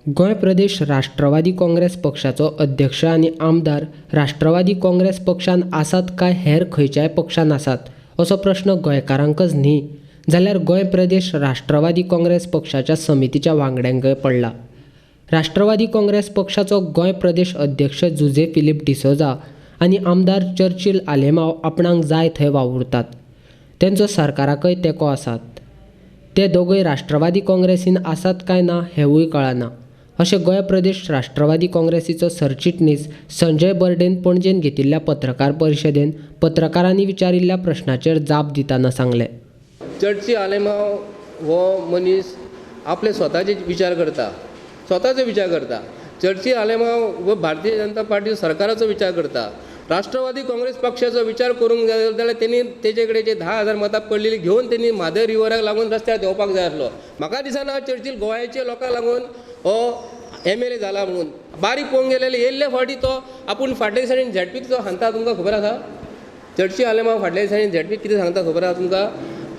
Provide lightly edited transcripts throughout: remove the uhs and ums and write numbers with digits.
गोंय प्रदेश राष्ट्रवादी काँग्रेस पक्षाचो अध्यक्ष आनी आमदार राष्ट्रवादी काँग्रेस पक्षान आसात काय हेर खंयच्याय पक्षान आसात असो प्रश्न गोंयकारांकच न्ही जाल्यार गोंय प्रदेश राष्ट्रवादी काँग्रेस पक्षाच्या समितीच्या वांगड्यांकय पडला. राष्ट्रवादी काँग्रेस पक्षाचो गोंय प्रदेश अध्यक्ष जुझे फिलीप डिसोजा आनी आमदार चर्चिल आलेमाव आपणाक जाय थंय वावुरतात. तेंचो सरकाराकय तेंको आसात. ते दोगूय राष्ट्रवादी काँग्रेसीन आसात काय ना हेंवूय कळना अशें गोंय प्रदेश राष्ट्रवादी काँग्रेसीचो सरचिटणीस संजय बर्डेन पणजेन घेतिल्ल्या पत्रकार परिशदेन पत्रकारांनी विचारिल्ल्या प्रश्नाचेर जाप दितना सांगलें. चर्चिल आलेमाव हो मनीस आपले स्वताचे विचार करता, स्वताचो विचार करता. चर्चिल आलेमाव हो भारतीय जनता पार्टी सरकाराचो विचार करता. राष्ट्रवादी काँग्रेस पक्षाचो विचार करूंक जाय जाल्यार तेणी तेजे कडेन जे 10,000 मतां पडलेली घेवन तेणी म्हादय रिवराक लागून रस्त्यार देंवपाक जाय आसलो. म्हाका दिसना चर्चिल गोंयच्या लोकांक लागून हो MLA जाला म्हणून. बारीक पळोवंक गेले येयल्ले फावटी तो आपूण फाटल्या दिसांनी झेडपीक जो सांगता तुमकां खबर आसा. चर्चिल आलेमाव फाटल्या दिसांनी झेडपीक कितें सांगता खबर आसा तुमकां.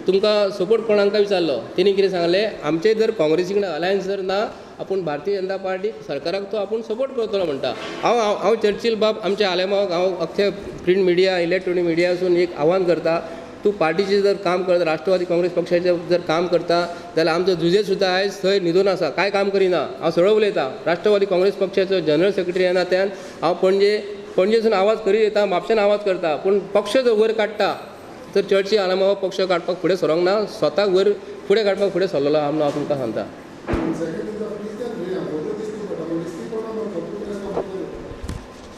तुमकां सपोर्ट कोणाक विचारलो तेणी कितें सांगलें, आमचे जर काँग्रेसी कडेन अलायन्स जर ना आपूण भारतीय जनता पार्टी सरकाराक तो आपूण सपोर्ट करतलो म्हणटा. हांव हांव चर्चिल बाब आमच्या आलेमावाक हांव अख्खे प्रिंट मिडिया इलेक्ट्रॉनीक मिडियासून एक आव्हान करता, तूं पार्टीचें जर काम करता, राष्ट्रवादी काँग्रेस पक्षाचें जर काम करता जाल्यार आमचो जुझे सुद्दां आयज थंय न्हिदून आसा, कांय काम करिना. हांव सरळ उलयतां, राष्ट्रवादी काँग्रेस पक्षाचो जनरल सेक्रेटरी ह्या नात्यान हांव पणजेसून आवाज करी येता, म्हापश्यान आवाज करता, पूण पक्ष जर वयर काडटा तर चर्चिल आलेमाव पक्ष काडपाक फुडें सरोंक ना, स्वताक वयर फुडें काडपाक फुडें सरलेलो आहा म्हणून हांव तुमकां सांगता.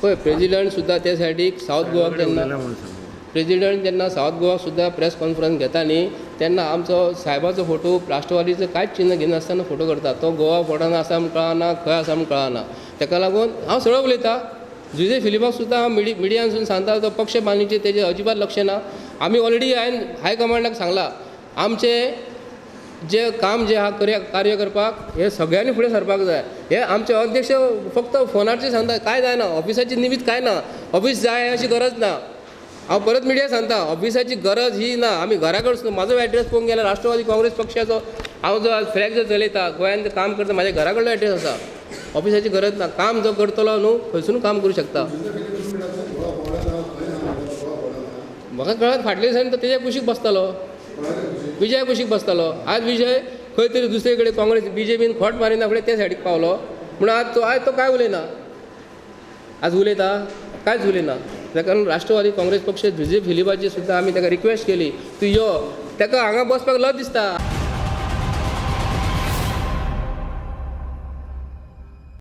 पळय प्रेजिडंट सुद्दां त्या सायडीक सावथ गोवाक जेन्ना प्रेजिडंट जेन्ना सावथ गोवाक सुद्दां प्रेस कॉन्फरन्स घेता न्ही तेन्ना आमचो सायबाचो फोटो राष्ट्रवादीचो कांयच चिन्न घेनासतना फोटो करता. तो गोवा फोटोन आसा म्हूण कळना, खंय आसा म्हूण कळना. ताका लागून हांव सरळ उलयतां, जुझे फिलिपाक सुद्दां हांव मिडियानसून सांगता तो पक्ष बांदणीचेर तेजें अजिबात लक्ष ना. आमी ऑलरेडी हांवें हायकमांडाक सांगलां आमचें जें काम जें आहा कार्य करपाक हें सगळ्यांनी फुडें सरपाक जाय. हे आमचे अध्यक्ष फक्त फोनाचेर सांगता, कांय जायना, ऑफिसाची निमित्त कांय ना, ऑफिस जाय अशी गरज ना. हांव परत मिडिया सांगता ऑफिसाची गरज ही ना. आमी घरा कडेन म्हाजो एड्रेस पळोवंक गेल्यार राष्ट्रवादी काँग्रेस पक्षाचो हांव जो फ्लॅग जो चलयता गोंयांत काम करता म्हाज्या घरा कडलो एड्रेस आसा. ऑफिसाची गरज ना. काम जो करतलो न्हू खंयसून काम करूं शकता. म्हाका कळत फाटल्या दिसांनी तो तेज्या कुशीक बसतालो, विजया कुशीक बसतालो. आज विजय खंय तरी दुसरे कडेन काँग्रेस BJPन खोट मारिना फुडें त्या सायडीक पावलो पूण आज तो कांय उलयना, आज उलयता कांयच उलयना. ताका लागून राष्ट्रवादी काँग्रेस पक्ष जुझे फिलिपाची सुद्दां आमी ताका रिक्वेस्ट केली तूं यो, ताका हांगा बसपाक लज दिसता.